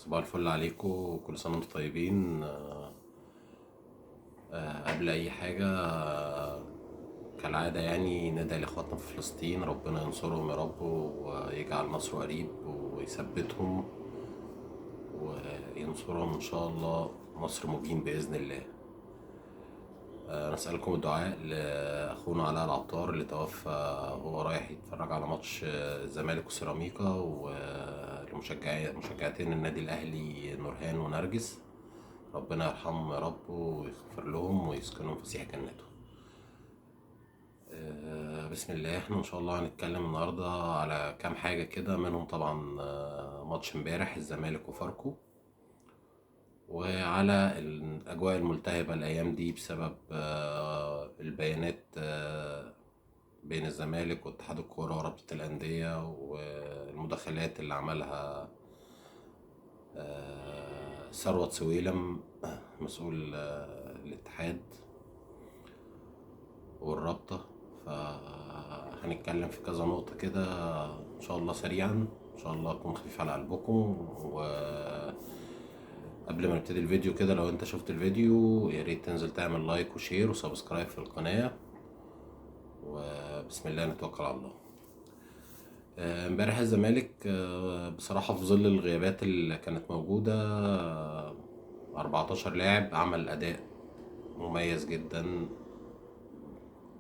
صباح الفل عليكم وكل سنة وانتم طيبين. قبل أي حاجة، كالعادة يعني ندعي لإخواتنا في فلسطين، ربنا ينصرهم يا رب ويجعل نصره قريب ويثبتهم وينصرهم إن شاء الله نصر مبين بإذن الله. نسألكم الدعاء لأخونا علاء العطار اللي توفى وهو رايح يتفرج على ماتش الزمالك وسيراميكا، ولمشجعتين النادي الأهلي نورهان ونرجس، ربنا يرحمهم يا رب ويغفر لهم ويسكنهم فسيح جناته. بسم الله. احنا ان شاء الله هنتكلم النهارده على كام حاجة كده، منهم طبعا ماتش امبارح الزمالك وفاركو، وعلى الأجواء الملتهبة الأيام دي بسبب البيانات بين الزمالك واتحاد الكورة ورابطة الأندية، والمداخلات اللي عملها ثروت سويلم مسؤول الاتحاد والرابطة. فهنتكلم في كذا نقطة كده إن شاء الله سريعا، إن شاء الله أكون خفيف على قلبكم. و قبل ما نبتدي الفيديو كده، لو انت شفت الفيديو يا ريت تنزل تعمل like و share و subscribe في القناة، وبسم الله نتوكل على الله. امبارح الزمالك بصراحة في ظل الغيابات اللي كانت موجودة، 14 لاعب عمل أداء مميز جدا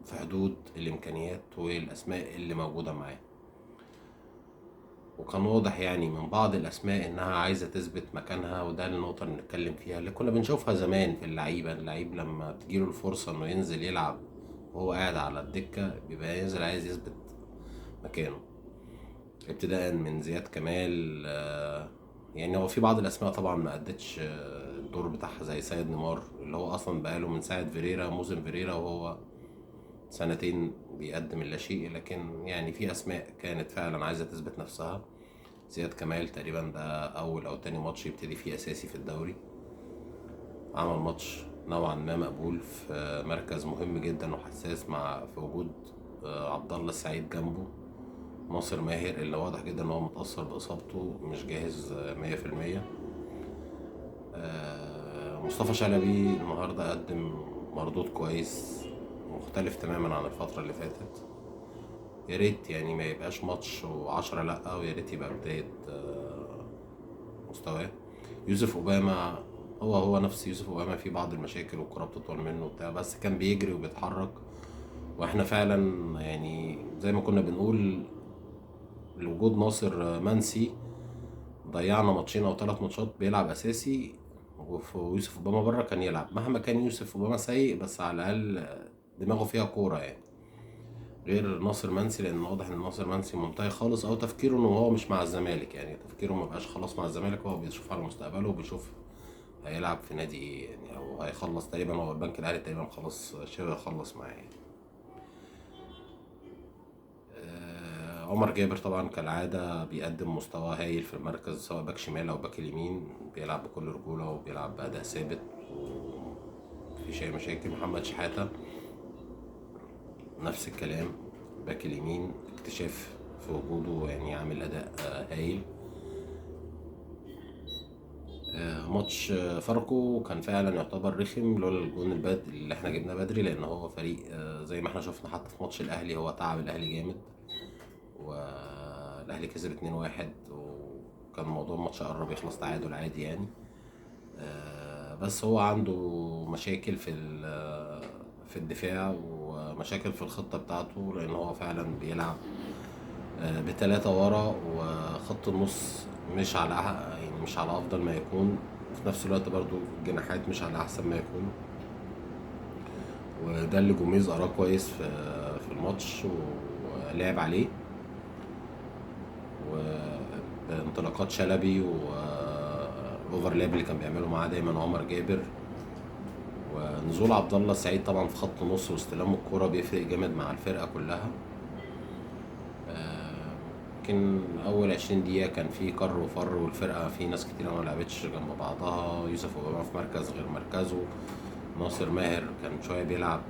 في حدود الإمكانيات والأسماء اللي موجودة معاه، وكان واضح يعني من بعض الأسماء إنها عايزة تثبت مكانها، وده النقطة اللي بنتكلم فيها اللي كنا بنشوفها زمان في اللعيبة. اللعيب لما تجيله الفرصة إنه ينزل يلعب وهو قاعد على الدكة بيبقى ينزل عايز يثبت مكانه، ابتداء من زياد كمال. يعني هو في بعض الأسماء طبعا ما أدتش الدور بتاعها زي سيد نيمار اللي هو أصلا بقاله من ساعة فيريرا، موسم فيريرا، وهو سنتين بيقدم اللاشيء، لكن يعني في أسماء كانت فعلا عايزة تثبت نفسها. زياد كمال تقريبا ده أول أو تاني ماتش يبتدي فيه أساسي في الدوري، عمل ماتش نوعا ما مقبول في مركز مهم جدا وحساس مع في وجود عبد الله السعيد جنبه، ناصر ماهر اللي واضح جدا إن هو متأثر بإصابته مش جاهز 100%. مصطفى شلبي النهارده قدم مردود كويس مختلف تماما عن الفترة اللي فاتت، يا ريت يعني ما يبقاش ماتش و10 لأ، ويا ريت يبقى بداية مستواه. يوسف أوباما هو نفس يوسف أوباما في بعض المشاكل والكرة بتطول منه وبتاع، بس كان بيجري وبيتحرك، واحنا فعلا يعني زي ما كنا بنقول لوجود ناصر منسي ضيعنا ماتشين او 3 ماتشات بيلعب اساسي، ويوسف اوباما بره كان يلعب. مهما كان يوسف اوباما سيء بس على الاقل دماغه فيها كورة يعني، غير ناصر منسي، لان واضح ان ناصر منسي منتهي خالص، او تفكيره ان هو مش مع الزمالك، يعني تفكيره ما بقاش خلاص مع الزمالك، هو بيشوف على مستقبله وبيشوف هيلعب في نادي ايه يعني، او هيخلص تقريبا هو البنك الاهلي تقريبا خلاص شبه خلص معاه يعني. عمر جابر طبعا كالعادة بيقدم مستوى هايل في المركز، سواء باك شمال او باك اليمين، بيلعب بكل رجولة وبيلعب بأداء ثابت ومفيش اي مشاكل. محمد شحاتة نفس الكلام، باك اليمين اكتشاف في وجوده يعني، عامل اداء هايل. ماتش فاركو كان فعلا يعتبر رخم لولا الجون البدري اللي احنا جبناه بدري، لان هو فريق زي ما احنا شفنا حتى في ماتش الاهلي هو تعب الاهلي جامد، والاهلي كسب 2-1، وكان موضوع الماتش قرب يخلص تعادل عادي يعني. بس هو عنده مشاكل في الدفاع ومشاكل في الخطة بتاعته، لأن هو فعلا بيلعب ب3 ورا، وخط النص مش على يعني مش على أفضل ما يكون، وفي نفس الوقت برضو الجناحات مش على أحسن ما يكون، وده اللي جوميز قراه كويس في الماتش ولعب عليه، وبانطلاقات شلبي والاوفرلاب اللي كان بيعمله معاه دايما عمر جابر، ونزول عبد الله السعيد طبعا في خط النص واستلام الكرة بيفرق جامد مع الفرقة كلها. يمكن أول 20 دقيقة كان في كر وفر، والفرقة في ناس كتير ما لعبتش جنب بعضها، يوسف أوباما في مركز غير مركزه، ناصر ماهر كان شوية بيلعب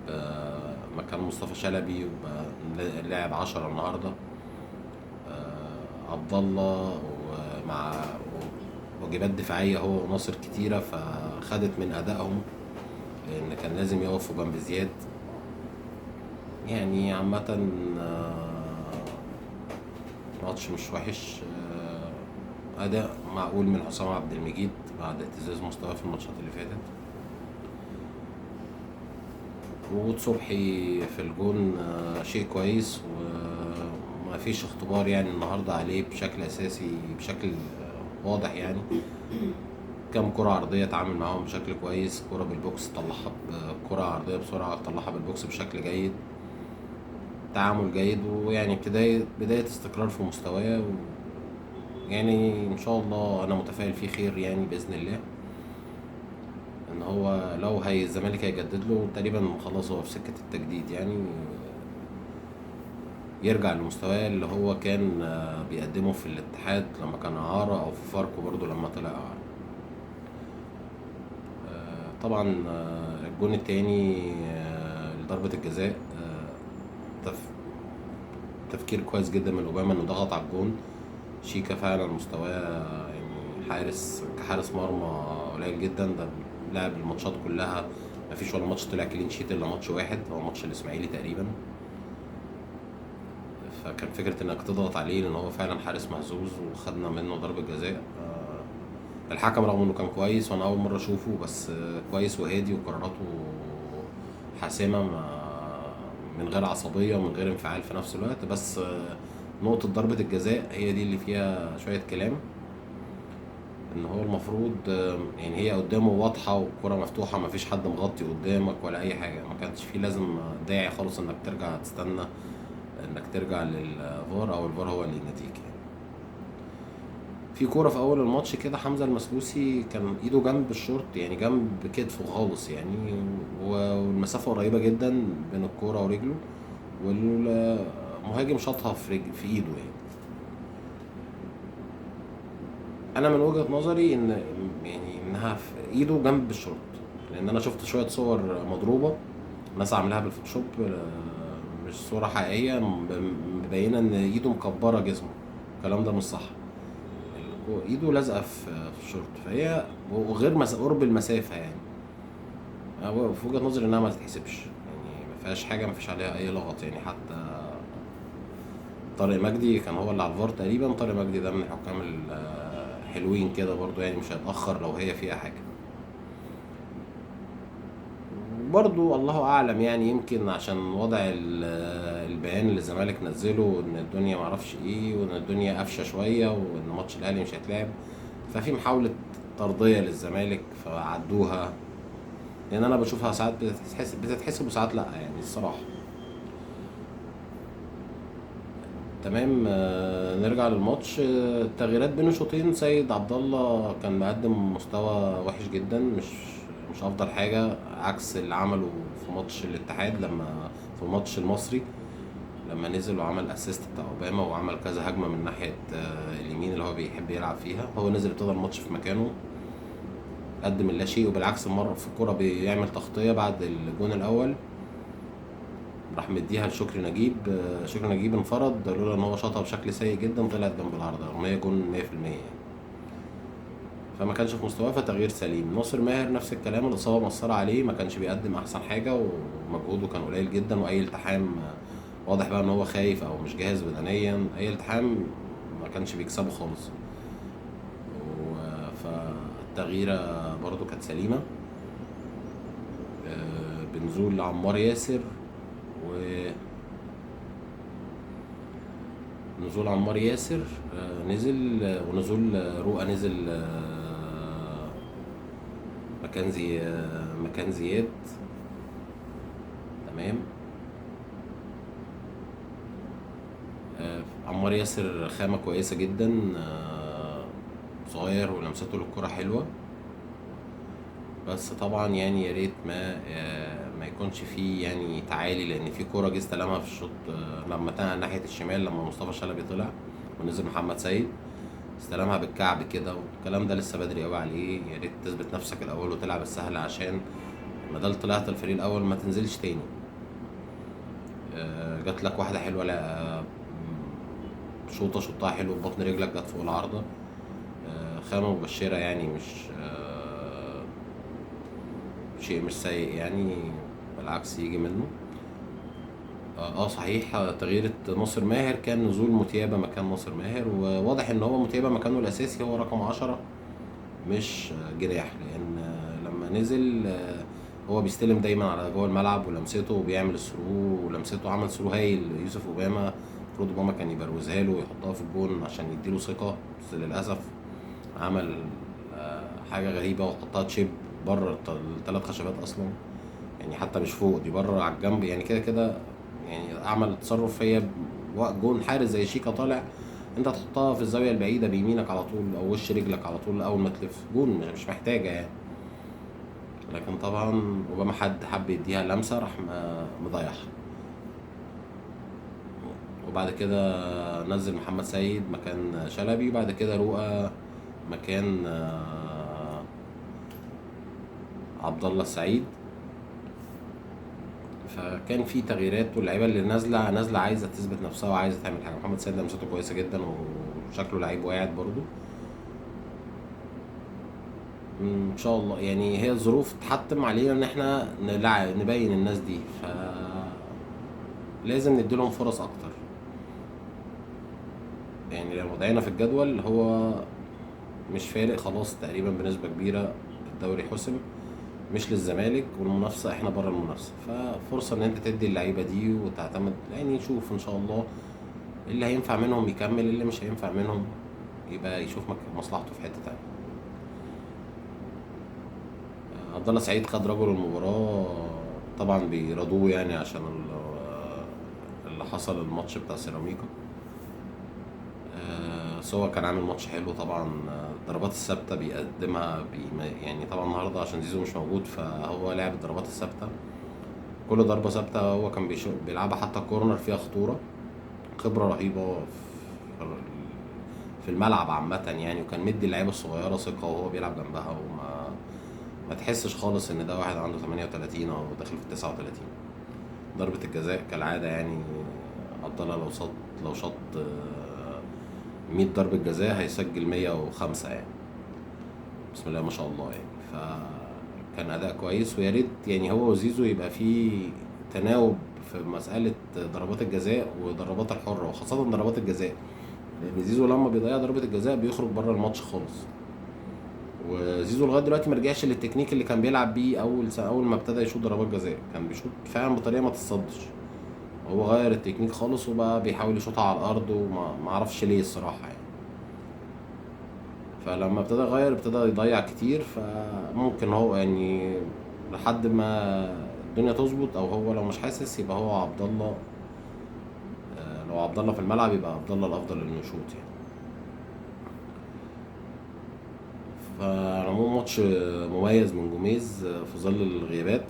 مكان مصطفى شلبي وبقى لاعب 10 النهاردة، عبد الله ومع واجبات دفاعية هو وناصر كتيرة، فخدت من أدائهم لأن كان لازم يقفوا جنب زياد. يعني عامة ماتش مش وحش، أداء معقول من حسام عبد المجيد بعد اهتزاز مستواه في الماتشات اللي فاتت. وجود صبحي في الجون شيء كويس، وما فيش اختبار يعني النهارده عليه بشكل اساسي بشكل واضح. يعني كم كرة عرضية اتعامل معاهم بشكل كويس، كرة بالبوكس طلعها، كرة عرضية بسرعة طلعها بالبوكس بشكل جيد، تعامل جيد، ويعني بداية استقرار في مستواه. يعني ان شاء الله انا متفائل فيه خير يعني بإذن الله، ان هو لو هي الزمالك هيجدد له تقريبا خلاص هو في سكة التجديد، يعني يرجع لمستواه اللي هو كان بيقدمه في الاتحاد لما كان اعارة، او في فاركو برضو لما طلع اعارة. طبعا الجون التاني لضربة الجزاء، تفكير كويس جدا من اوباما انه ضغط على الجون. شيكا فعلا مستواه يعني حارس كحارس مرمى قليل جدا، ده لعب الماتشات كلها مفيش ولا ماتش طلع clean sheet الا ماتش واحد هو ماتش الاسماعيلي تقريبا. فكان فكرة انك تضغط عليه لان هو فعلا حارس مهزوز، وخدنا منه ضربة جزاء. الحكم رغم انه كان كويس وانا اول مرة اشوفه، بس كويس وهادي وقراراته حاسمة، من غير عصبية ومن غير انفعال في نفس الوقت. بس نقطة ضربة الجزاء هي دي اللي فيها شوية كلام، ان هو المفروض يعني هي قدامه واضحة والكرة مفتوحة، مفيش حد مغطي قدامك ولا اي حاجة، ما كانش فيه لازم داعي خالص انك ترجع تستنى انك ترجع للفار او الفار هو اللي يناديك. يعني في كورة في اول الماتش كده حمزة المسلوسي كان ايده جنب الشورت، يعني جنب كتفه خالص يعني، والمسافة قريبة جدا بين الكورة ورجله، والمهاجم شاطها في ايده. يعني انا من وجهة نظري ان يعني انها في ايده جنب الشورت، لان انا شفت شوية صور مضروبة ناس عاملاها بالفوتوشوب مش صورة حقيقية، مبينة ان ايده مكبرة جسمه. الكلام ده مش صح، ايده لازقة في الشورت، فهي وغير قرب المسافة. يعني في وجهة نظري انها ما تتحسبش، يعني ما فيهاش حاجة، ما فيش عليها اي لغط. يعني حتى طارق مجدي كان هو اللي على الفار تقريبا، طارق مجدي ده من الحكام الحلوين كده برضو، يعني مش هيتأخر لو هي فيها حاجة. برضو الله اعلم، يعني يمكن عشان وضع البيان اللي الزمالك نزله ان الدنيا معرفش ايه، وان الدنيا قفشه شوية، وان ماتش الاهلي مش هيتلعب، ففي محاولة ترضيه للزمالك فعدوها. لان انا بشوفها ساعات بتتحسب وساعات لا، يعني الصراحة. تمام، نرجع للماتش. التغييرات بين الشوطين، سيد عبد الله كان مقدم مستوى وحش جدا، مش افضل حاجة، عكس اللي عمله في ماتش الاتحاد لما في ماتش المصري لما نزل وعمل assist بتاع اوباما وعمل كذا هجمة من ناحية اليمين اللي هو بيحب يلعب فيها. هو نزل ابتدى الماتش في مكانه، قدم اللا شيء، وبالعكس مرة في الكورة بيعمل تغطيه بعد الجون الاول راح مديها لشكري نجيب. شكري نجيب انفرد لولا ان هو شاطها بشكل سيء جدا طلعت جنب العارضة، رغم هي جون 100% يعني. فما كانش في مستواه، فتغيير سليم. ناصر ماهر نفس الكلام، الاصابة مأثره عليه، ما كانش بيقدم احسن حاجة ومجهوده كان قليل جدا، واي التحام واضح بقى ان هو خايف او مش جاهز بدنيا، اي التحام ما كانش بيكسبه خالص، فالتغييره برضو كانت سليمة. بنزول عمار ياسر و نزول عمار ياسر نزل، ونزول رؤى نزل مكان زياد. تمام، عمار ياسر خامة كويسة جدا، صغير ولمسته للكرة حلوة، بس طبعا يعني يا ريت ما يكونش فيه يعني تعالي، لان في كورة جه استلمها في الشوط لما تنقل ناحية الشمال لما مصطفى شلبي طلع ونزل محمد سيد استلمها بالكعب كده، والكلام ده لسه بدري قوي عليه. يا ريت تثبت نفسك الاول وتلعب السهل، عشان ما دام طلعت الفريق الاول ما تنزلش تاني. جات لك واحدة حلوة، لا شوطه شطها حلو ببطن رجلك جت فوق العارضة. خامة مبشرة يعني، مش شيء مش سيء يعني، بالعكس يجي منه. صحيح، تغيير ناصر ماهر كان نزول متيابة مكان ناصر ماهر، وواضح ان هو متيابة مكانه الاساسي هو رقم 10 مش جناح، لان لما نزل هو بيستلم دايما على جوه الملعب ولمسته وبيعمل ال through، ولمسته عمل through هايل يوسف اوباما، المفروض اوباما كان يبروزها له ويحطها في الجون عشان يديله ثقة، بس للأسف عمل حاجة غريبة وحطها chip بره الثلاث خشبات أصلا، يعني حتى مش فوق، دي بره على الجنب، يعني كده كده يعني عمل تصرف هي جون حارس زي شيكا طالع، انت تحطها في الزاوية البعيدة بيمينك على طول او وش رجلك على طول اول ما تلف جون، مش محتاجة يعني. لكن طبعا اوباما حد حب يديها لمسة راح مضيعها. وبعد كده نزل محمد سيد مكان شلبي، وبعد كده رؤى مكان عبد الله السعيد. فكان في تغييرات، واللعيبة اللي نازله عايزه تثبت نفسها وعايزه تعمل حاجة. محمد سيد لمسته كويسة جدا وشكله لعيب واعد برضو ان شاء الله. يعني هي الظروف تحتم علينا ان احنا نبين الناس دي، ف لازم نديلهم فرص اكتر. يعني لو وضعنا في الجدول هو مش فارق خلاص تقريبا بنسبة كبيرة، الدوري حسم مش للزمالك، والمنافسة احنا بره المنافسة، ففرصة ان انت تدي اللعيبة دي وتعتمد. يعني نشوف ان شاء الله اللي هينفع منهم يكمل، اللي مش هينفع منهم يبقى يشوف مصلحته في حتة تانية. عبد الله سعيد خد رجل المباراة، طبعا بيرضوه يعني عشان اللي حصل الماتش بتاع سيراميكا، سوا كان عامل ماتش حلو طبعا. الضربات الثابتة بيقدمها يعني طبعا النهارده عشان زيزو مش موجود فهو لعب الضربات الثابتة، كل ضربه ثابتة هو كان بيلعبها، حتى الكورنر فيها خطورة، خبره رهيبة في الملعب عامة يعني، وكان مدي اللعيبة الصغيرة ثقة وهو بيلعب جنبها، وما ما تحسش خالص ان ده واحد عنده 38 او داخل في 39. ضربه الجزاء كالعادة يعني عبد الله لو شاط 100 ضربة جزاء هيسجل 105 يعني، بسم الله ما شاء الله يعني. فكان أداء كويس، ويا ريت يعني هو وزيزو يبقى فيه تناوب في مسألة ضربات الجزاء وضربات الحرة، وخاصة ضربات الجزاء، لأن زيزو لما بيضيع ضربة الجزاء بيخرج بره الماتش خالص. وزيزو لغاية دلوقتي ما رجعش للتكنيك اللي كان بيلعب بيه أول ما ابتدى يشوط ضربات جزاء، كان بيشوط فعلا بطريقة ما تصدش، هو غير التكنيك خالص وبقى بيحاول يشوطها على الارض، وما اعرفش ليه الصراحة يعني. فلما ابتدى يغير ابتدى يضيع كتير، فممكن هو يعني لحد ما الدنيا تظبط، او هو لو مش حاسس يبقى هو عبد الله، لو عبد الله في الملعب يبقى عبد الله الافضل انه يشوط يعني. فالعموم ماتش مميز من جوميز في ظل الغيابات،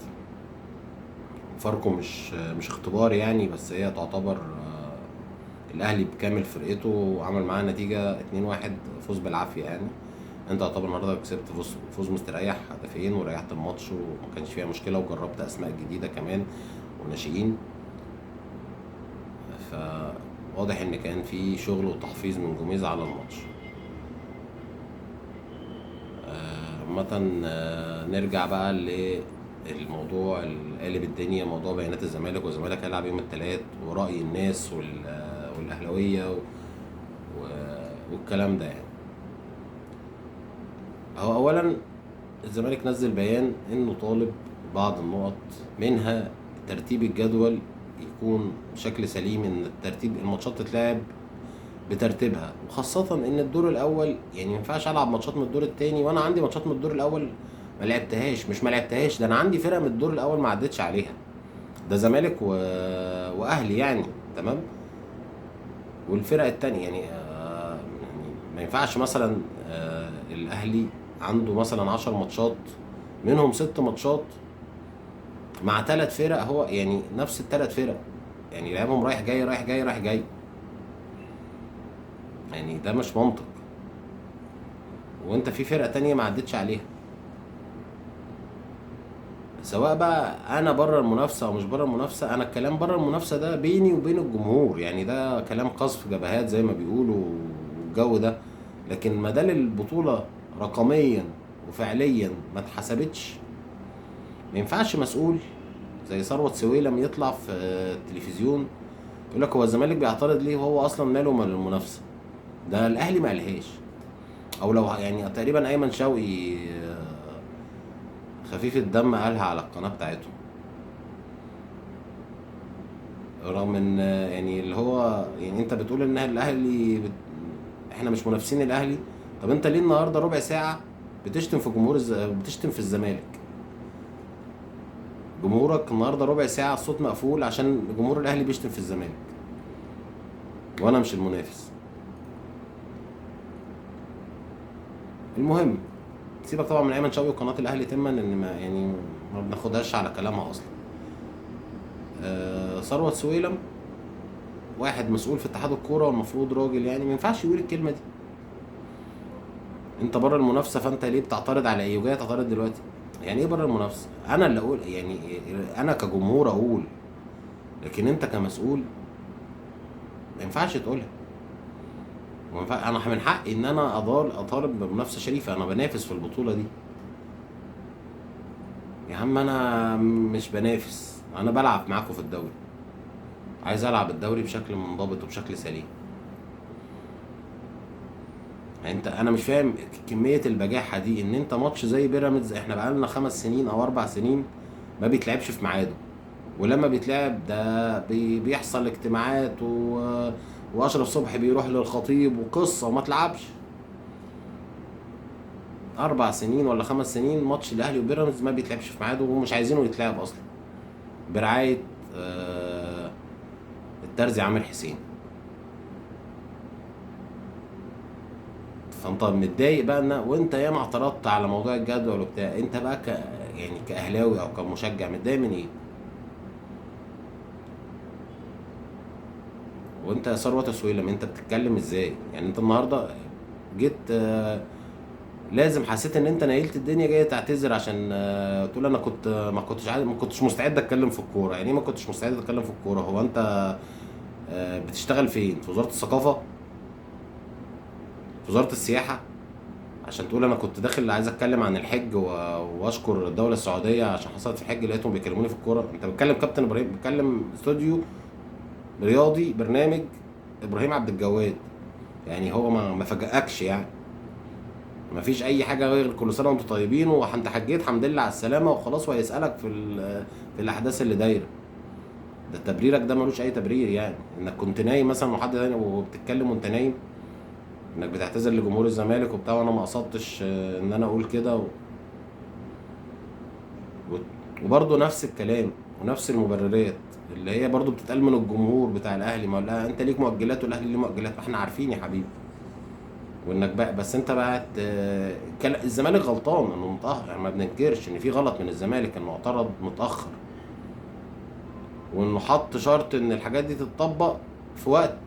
فاركو مش اختبار يعني، بس هي تعتبر الاهلي بكامل فرقته وعمل معاه نتيجة 2-1 فوز بالعافية يعني. انت تعتبر النهارده كسبت فوز مستريح هدفين، وريحت الماتش وما كانش فيها مشكلة، وجربت اسماء جديدة كمان وناشئين، فواضح ان كان في شغل وتحفيز من جوميز على الماتش. عامة نرجع بقى الموضوع اللي قالب الدنيا، موضوع بيانات الزمالك، والزمالك هيلعب يوم الثلاث، ورأي الناس والأهلاوية والكلام ده يعني. هو أولا الزمالك نزل بيان إنه طالب بعض النقط، منها ترتيب الجدول يكون بشكل سليم، إن الترتيب الماتشات تتلعب بترتيبها، وخاصة إن الدور الأول يعني ما ينفعش ألعب ماتشات من الدور الثاني وأنا عندي ماتشات من الدور الأول ما لعبتهاش، مش ما لعبتهاش، ده انا عندي فرقه من الدور الاول ما عدتش عليها، ده زمالك واهلي يعني، تمام، والفرق التانية يعني يعني ما ينفعش مثلا الاهلي عنده مثلا 10 ماتشات منهم 6 ماتشات مع 3 فرق، هو يعني نفس الثلاث فرق يعني لعبهم رايح جاي رايح جاي رايح جاي، يعني ده مش منطق، وانت في فرقه تانية ما عدتش عليها. سواء بقى انا بره المنافسة او مش بره المنافسة، انا الكلام بره المنافسة ده بيني وبين الجمهور يعني، ده كلام قصف جبهات زي ما بيقولوا والجو ده، لكن ما دام البطولة رقميا وفعليا ما اتحسبتش، ما ينفعش مسؤول زي ثروت سويلم يطلع في التلفزيون يقول لك هو الزمالك بيعترض ليه وهو اصلا ماله مال المنافسة، ده الاهلي ما قالهاش. او لو يعني تقريبا ايمن شوقي خفيف الدم قالها على القناة بتاعته، رغم ان يعني اللي هو يعني انت بتقول ان الاهلي احنا مش منافسين الاهلي، طب انت ليه النهارده ربع ساعة بتشتم في جمهور بتشتم في الزمالك؟ جمهورك النهارده ربع ساعة الصوت مقفول عشان جمهور الاهلي بيشتم في الزمالك وانا مش المنافس. المهم سيبك طبعا من ايمن شوقي وقناة الاهلي تما، ان ما يعني ما بناخدهاش على كلامها اصلا. ثروت سويلم واحد مسؤول في اتحاد الكورة والمفروض راجل، يعني ما ينفعش يقول الكلمة دي. انت بره المنافسة، فانت ليه بتعترض على ايه وجاي تعترض دلوقتي؟ يعني ايه بره المنافسة؟ انا اللي اقول، يعني انا كجمهور اقول، لكن انت كمسؤول ما ينفعش تقولها. انا من حقي ان انا اطالب بمنافسه شريفه، انا بنافس في البطولة دي يا عم. انا مش بنافس، انا بلعب معاكم في الدوري، عايز العب الدوري بشكل منضبط وبشكل سليم. يعني انت، انا مش فاهم كمية البجاحة دي، ان انت ماتش زي بيراميدز احنا بقالنا 5 سنين او 4 سنين ما بيتلعبش في ميعاده، ولما بيتلعب ده بيحصل اجتماعات واشرف صبحي بيروح للخطيب وقصة وما تلعبش. 4 سنين ولا 5 سنين ماتش الاهلي وبيراميدز ما بيتلعبش في ميعاده، ومش عايزينه يتلعب اصلا، برعاية الترزي عامر حسين. فانت متضايق بقى ان وانت ياما اعترضت على موضوع الجدول وبتاع، انت بقى يعني كاهلاوي او كمشجع متضايق من ايه؟ وانت يا ثروت سويلم انت بتتكلم ازاي؟ يعني انت النهارده جيت لازم حسيت ان انت نيلت الدنيا، جاي تعتذر عشان تقول انا كنت ما كنتش عايز، ما كنتش مستعد اتكلم في الكورة. يعني ايه ما كنتش مستعد اتكلم في الكورة؟ هو انت بتشتغل فين؟ في وزارة الثقافة؟ في وزارة السياحة؟ عشان تقول انا كنت داخل عايز اتكلم عن الحج واشكر الدولة السعودية عشان حصلت في الحج لقيتهم بيكلموني في الكورة. انت بتكلم كابتن ابراهيم، بتكلم استوديو رياضي، برنامج ابراهيم عبد الجواد، يعني هو ما فاجئكش، يعني ما فيش اي حاجة غير كل سنة وانتم طيبين وانت حجيت الحمد لله على السلامة وخلاص، وهيسالك في الاحداث اللي دايرة. ده تبريرك ده ملوش اي تبرير، يعني انك كنت نايم مثلا وحد تاني وبتتكلم وانت نايم، انك بتعتذر لجمهور الزمالك وبتاع، وانا ما قصدتش ان انا اقول كده وبرضه نفس الكلام ونفس المبررات اللي هي برضه بتتقال من الجمهور بتاع الاهلي. ما لا انت ليك مؤجلات والاهلي ليه مؤجلات، ما احنا عارفين يا حبيبي. وانك بقى بس انت بقى الزمالك غلطان انه متاخر، يعني ما بننكرش ان في غلط من الزمالك انه اعترض متاخر، وانه حط شرط ان الحاجات دي تتطبق في وقت،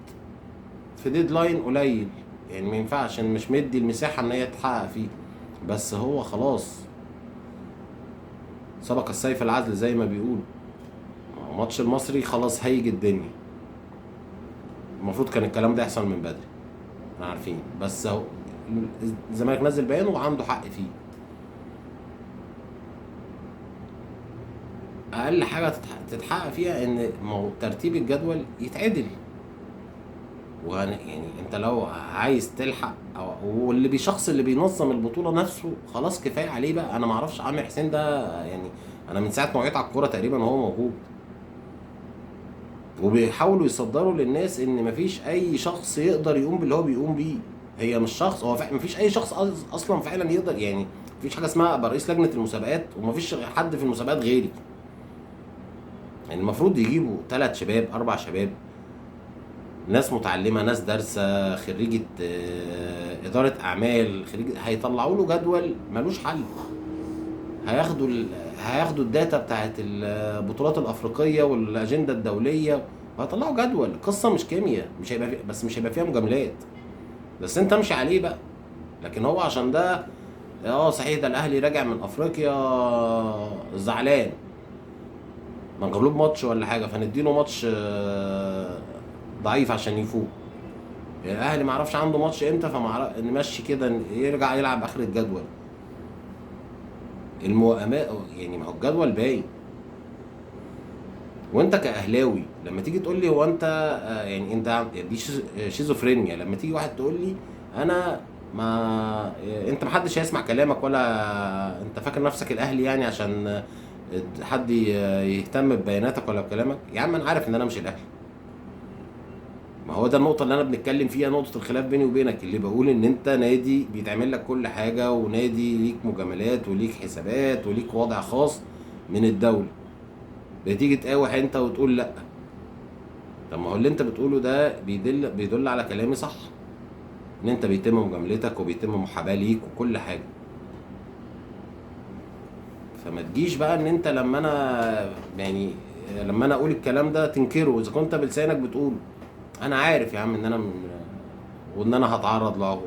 في ديدلاين قليل، يعني ما ينفعش، ان مش مدي المساحة ان هي تتحقق فيه. بس هو خلاص سبق السيف العدل زي ما بيقولوا، ماتش المصري خلاص هيجي الدنيا، المفروض كان الكلام ده يحصل من بدري، احنا عارفين. بس هو الزمالك نزل بيان وعنده حق فيه. اقل حاجة تتحقق فيها ان ترتيب الجدول يتعدل. يعني انت لو عايز تلحق، واللي بيشخص اللي بينظم البطولة نفسه خلاص كفاية عليه بقى. انا ما اعرفش عامر حسين ده، يعني انا من ساعة ما وعيت على الكورة تقريبا وهو موجود، وبيحاولوا يصدروا للناس ان مفيش اي شخص يقدر يقوم باللي هو بيقوم بيه. هي مش شخص، هو مفيش اي شخص اصلا فعلا يقدر، يعني مفيش حاجة اسمها ابقى رئيس لجنة المسابقات ومفيش حد في المسابقات غيري. يعني المفروض يجيبوا 3 شباب 4 شباب، ناس متعلمة، ناس دارسه، خريجة ادارة اعمال، خريج، هيطلعوا له جدول ملوش حل. هياخدوا الداتا بتاعت البطولات الافريقية والاجنده الدولية وهيطلعوا جدول. قصة مش كيمياء، مش هيبقى بس مش هيبقى فيها مجاملات، بس انت امشي عليه بقى. لكن هو عشان ده صحيح ده الاهلي راجع من افريقيا زعلان مغلوب ماتش ولا حاجة، فنديله ماتش ضعيف عشان يفوق. الاهلي ما اعرفش عنده ماتش امتى، فما نمشي كده يرجع يلعب اخر الجدول. الموائمات يعني، ما هو الجدول باين. وانت كاهلاوي لما تيجي تقول لي هو انت يعني انت دي شيزوفرينيا، لما تيجي واحد تقول لي انا ما انت محدش هيسمع كلامك، ولا انت فاكر نفسك الاهلي يعني عشان حد يهتم ببياناتك ولا بكلامك. يا عم انا عارف ان انا مش الاهلي. ما هو ده النقطة اللي انا بنتكلم فيها، نقطة الخلاف بيني وبينك، اللي بقول ان انت نادي بيتعمل لك كل حاجة، ونادي ليك مجاملات وليك حسابات وليك وضع خاص من الدولة، بتيجي تقاوح انت وتقول لا. طب ما هو اللي انت بتقوله ده بيدل على كلامي صح، ان انت بيتم مجاملتك وبيتم محاباة ليك وكل حاجة. فما تجيش بقى ان انت لما انا يعني لما انا اقول الكلام ده تنكره، اذا كنت بلسانك بتقوله. انا عارف يا عم ان انا وان انا هتعرض له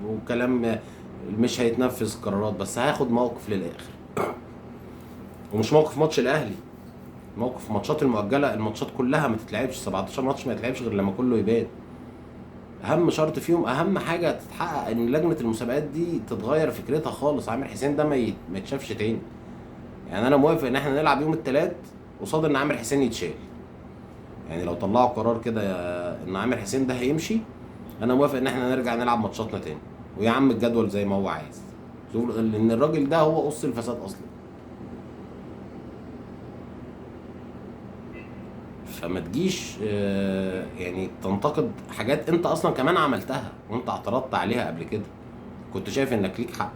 وكلام مش هيتنفذ قرارات، بس هاخد موقف للاخر. ومش موقف ماتش الاهلي، موقف ماتشات المؤجلة، الماتشات كلها ما تتلعبش، 17 ماتش ما يتلعبش غير لما كله يبان. اهم شرط فيهم، اهم حاجة تتحقق، ان لجنة المسابقات دي تتغير فكرتها خالص. عامر حسين ده ما يتشافش تاني. يعني انا موافق ان احنا نلعب يوم الثلاث قصاد ان عامر حسين يتشال. يعني لو طلعوا قرار كده ان عامر حسين ده هيمشي، انا موافق ان احنا نرجع نلعب ماتشاتنا تاني، ويا عم الجدول زي ما هو عايز، لان الراجل ده هو قص الفساد اصلا. فما تجيش يعني تنتقد حاجات انت اصلا كمان عملتها وانت اعترضت عليها قبل كده، كنت شايف انك ليك حق،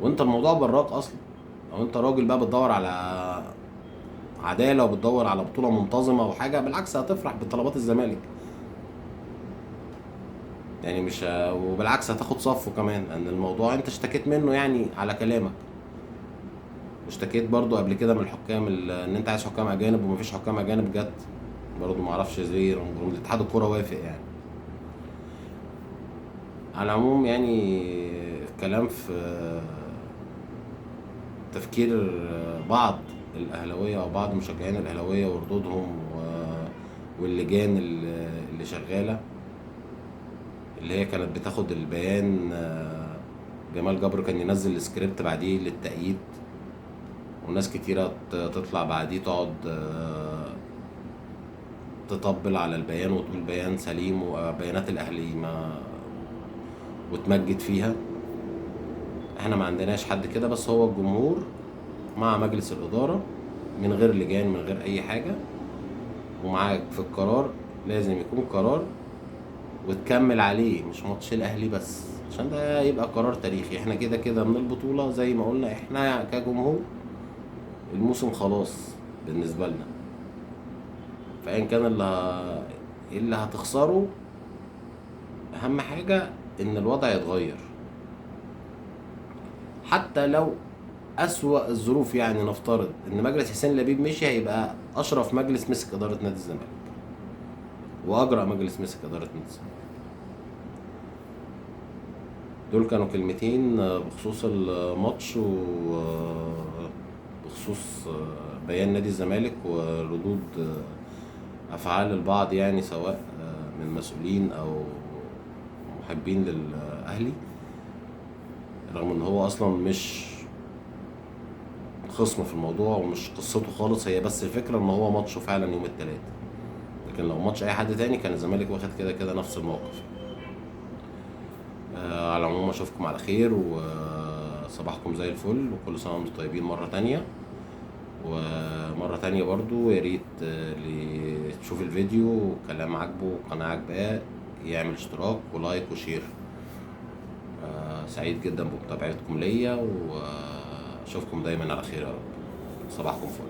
وانت الموضوع براك اصلا. لو انت راجل بقى بتدور على عدالة وبتدور على بطوله منتظمة وحاجه، بالعكس هتفرح بطلبات الزمالك يعني، مش وبالعكس هتاخد صفة كمان، لان الموضوع انت اشتكيت منه يعني على كلامك، واشتكيت برضو قبل كده من الحكام ان انت عايز حكام اجانب ومفيش حكام اجانب جت برضو، معرفش ازاي رغم الاتحاد الكورة وافق يعني. على العموم يعني الكلام في تفكير بعض الاهلاوية او بعض مشجعين الاهلاوية وردودهم واللجان اللي شغالة، اللي هي كانت بتاخد البيان، جمال جبر كان ينزل السكريبت بعديه للتأييد، وناس كتيرة تطلع بعديه تقعد تطبل على البيان وتقول بيان سليم وبيانات الاهلي ما وتمجد فيها. احنا ما عندناش حد كده، بس هو الجمهور مع مجلس الإدارة من غير لجان من غير أي حاجة، ومعاك في القرار، لازم يكون قرار وتكمل عليه، مش ماتش الأهلي بس، عشان ده يبقى قرار تاريخي. احنا كده كده من البطولة زي ما قلنا، احنا كجمهور الموسم خلاص بالنسبة لنا، فأيا كان اللي هتخسره، أهم حاجة إن الوضع يتغير، حتى لو أسوأ الظروف. يعني نفترض إن مجلس حسين لبيب مشي، هيبقى أشرف مجلس مسك إدارة نادي الزمالك وأجرأ مجلس مسك إدارة نادي الزمالك. دول كانوا كلمتين بخصوص الماتش وبخصوص بيان نادي الزمالك وردود أفعال البعض، يعني سواء من مسؤولين أو محبين للأهلي، رغم ان هو اصلا مش خصم في الموضوع ومش قصته خالص، هي بس الفكرة ان هو ماتشه فعلا يوم الثلاث، لكن لو ماتش اي حد تاني كان الزمالك واخد كده كده نفس الموقف. على العموم اشوفكم على خير، وصباحكم زي الفل، وكل سنة وانتم طيبين مرة تانية. ومرة تانية برضو يا ريت اللي تشوف الفيديو وكلام عاجبه وقناة عاجباه يعمل اشتراك و like و share. سعيد جدا بمتابعتكم ليا، واشوفكم دايما على خير يا رب. صباحكم فل.